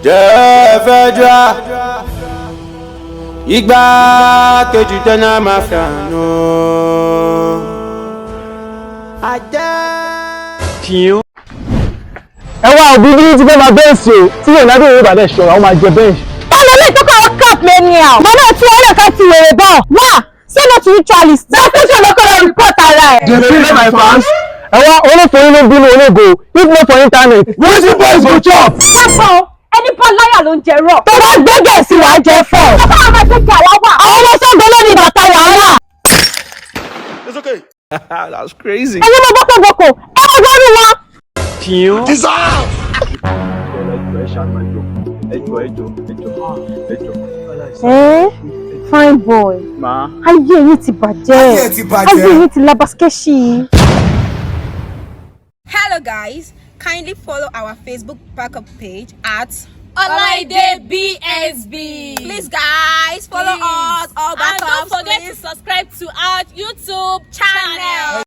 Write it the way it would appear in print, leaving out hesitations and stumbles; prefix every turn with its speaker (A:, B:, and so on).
A: Jẹ́ federal igbákejì tẹ́lẹ̀ máa fi àná. Ajẹ́.
B: Ẹ wá òbí bí ti fẹ́ máa bench o. Tí Ronaldo yóò bá dẹ̀ ṣọ́ra, ó máa jẹ bench.
C: Báwo lè tó kọ́ cap lẹ́ni à? Mo náà tún ọ̀rẹ́ kan ti wèrè bọ̀. Wá, say no to ritualist. Dọ́kítà ló kọ́ lọ report ara ẹ̀.
B: Dey play my fans. Ẹ wá, olófò yín ló bínú ológo. If not for internet, wetin boys go chop?
C: Pápá ẹni bá láyà ló ń jẹ rọ. Tó bá gbẹ́gẹ̀ sí wàá jẹ fọ́. Tó bá àwọn ẹgbẹ́ àwa wà. Àwọn ọmọ sọ́gbọ́n ló ní bàtà wàhálà.
A: It's okay.
D: That's crazy.
C: Ẹyin ọmọ bọ́kọ̀bọ́kọ̀, ẹ máa gbọ́dọ̀ wọn. Ẹ fine boy.
B: Ma.
C: Ayé yín ti bàjẹ́.
E: Ayé ẹ ti bàjẹ́.
C: Ayé yín ti labaskẹ́ṣì.
F: Hello guys, kindly follow our Facebook backup page at
G: Olaide BSB.
F: Please guys, follow
G: Please.
F: us all
G: And
F: backups.
G: don't forget
F: please.
G: to subscribe to our YouTube channel.